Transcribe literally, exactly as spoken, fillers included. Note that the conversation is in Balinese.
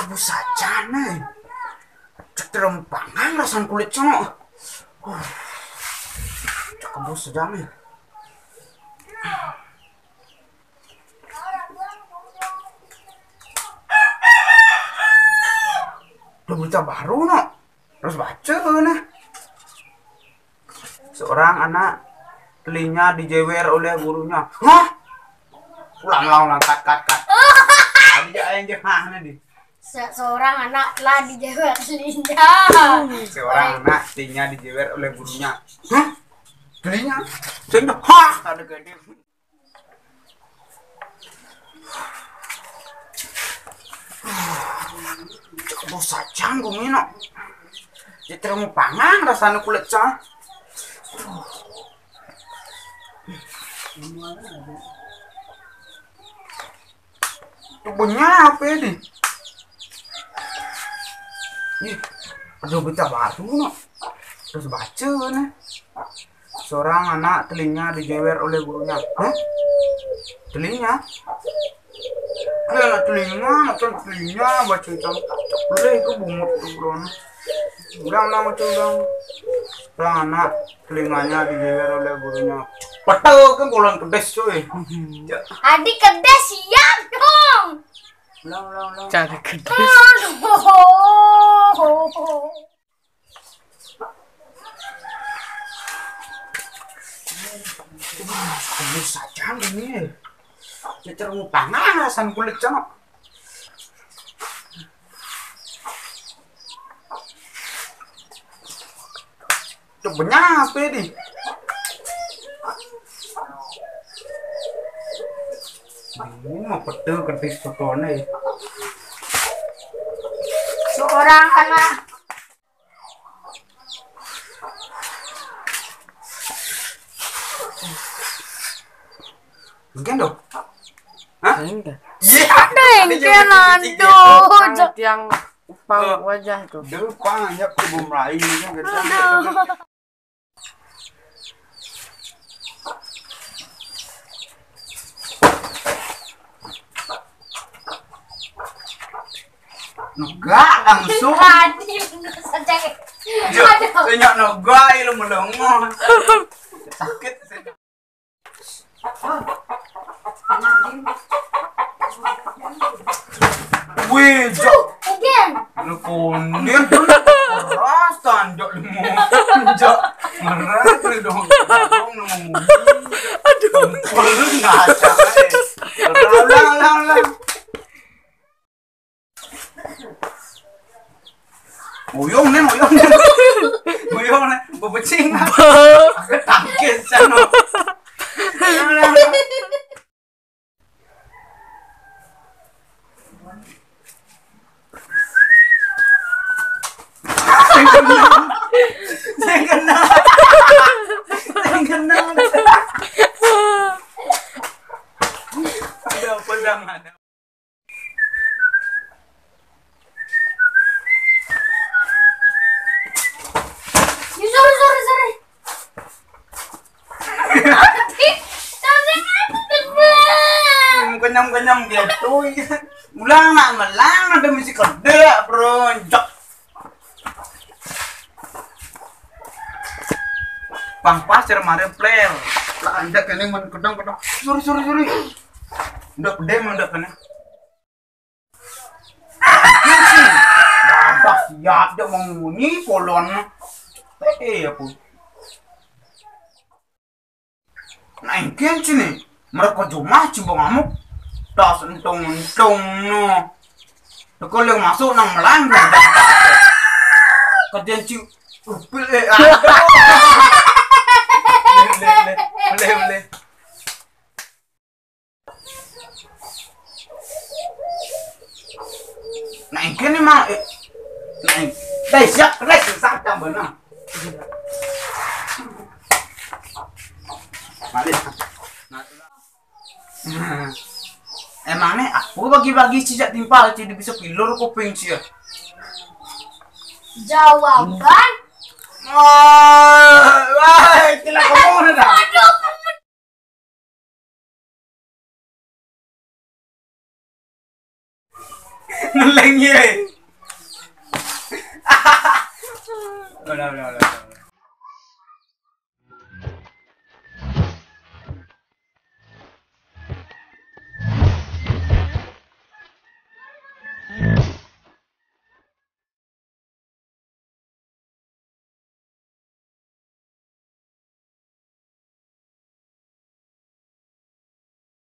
Bus aja nih. Cek terem pangan rasan kulit cengok. Cek bus aja nih. Ada berita baru, no. Terus baca, nah. Seorang anak telinga dijewer oleh gurunya. Hah? Ulang, ulang, ulang, cut, cut, cut. Tadi aja yang hah nih. Se- seorang anak telah dijewer telinga. Seorang anak telinga dijewer oleh gurunya. Hah? Telinga? Sing hah, ada gede. Cek bos sajang gumino. Ya terlalu pangan rasanya kulit cah. Tubuhnya apa ini? Ih, ada berita baru, no. Terus baca, nih. Seorang anak telinga dijewer oleh gurunya. Hah? Telinga? Dia anak telinga, macam telinga, baca macam boleh itu bungut tuh, bro. Ulang, ulang, baca ulang. Seorang anak telinganya dijewer oleh gurunya. Betul kan, golongan kedes, cuy. Adik kedes, siap dong. Ulang, ulang, ulang. Cara kedes. Aduh. Wah, kumis saja ini. Cecer ngupangan rasan kulit sana. Coba nyapa di? Ini mah pete kertis fotone. Seorang anak. Mungkin dong. Hah? Enggak. Iya. Ada yang kena, aduh. Tiang upang wajah tuh. Dia upang, ya, kubu melayu, ya, gitu. Aduh. Nugak langsung. Aduh, saja. Jo, aduh. Senyap nugak, lu melongo. Sakit. Wih, Jo. Again. Lu kuning. Keras tanjak lemu. Jo. Ngeras lu dong. Dong lu ngomong. Aduh. Lu ngaca, eh. Ulang, ulang, ulang, ulang. Uyung nih, uyung nih. Uyung nih, bebecing. Aku tangkis sana. Sing kena. Sing kena. Ada apa, Dang? Ada. Ya, sorry, sorry, sorry. Kenyam-kenyam gitu. Ulang nak melang, ada misi kedek, bro. Jok. Pang pasir mare player. Lah, anjak ini men kedang, kedang. Sorry, sorry, sorry. Ndak pede, ndak kena. Babas siap dia mau munyi kolon. Eh, eh, apa? Nah, engken sini. Mereka cuma coba ngamuk. Tas entong-entong no. Teko yang masuk nang melanggar. Kerjaan ci upil, eh, aduh. Boleh, boleh, boleh, boleh. Nah, engke ni mah, eh, nah, engke. Dai, siap, keras, siap, tambah, nah. Balik. Nah. Emang nih, aku bagi-bagi cijak timpal, tidak bisa pilur kuping cia. Jawaban. Wah, wah, kila kamu dah. Aduh. Meleng ye. Udah, udah, udah, udah.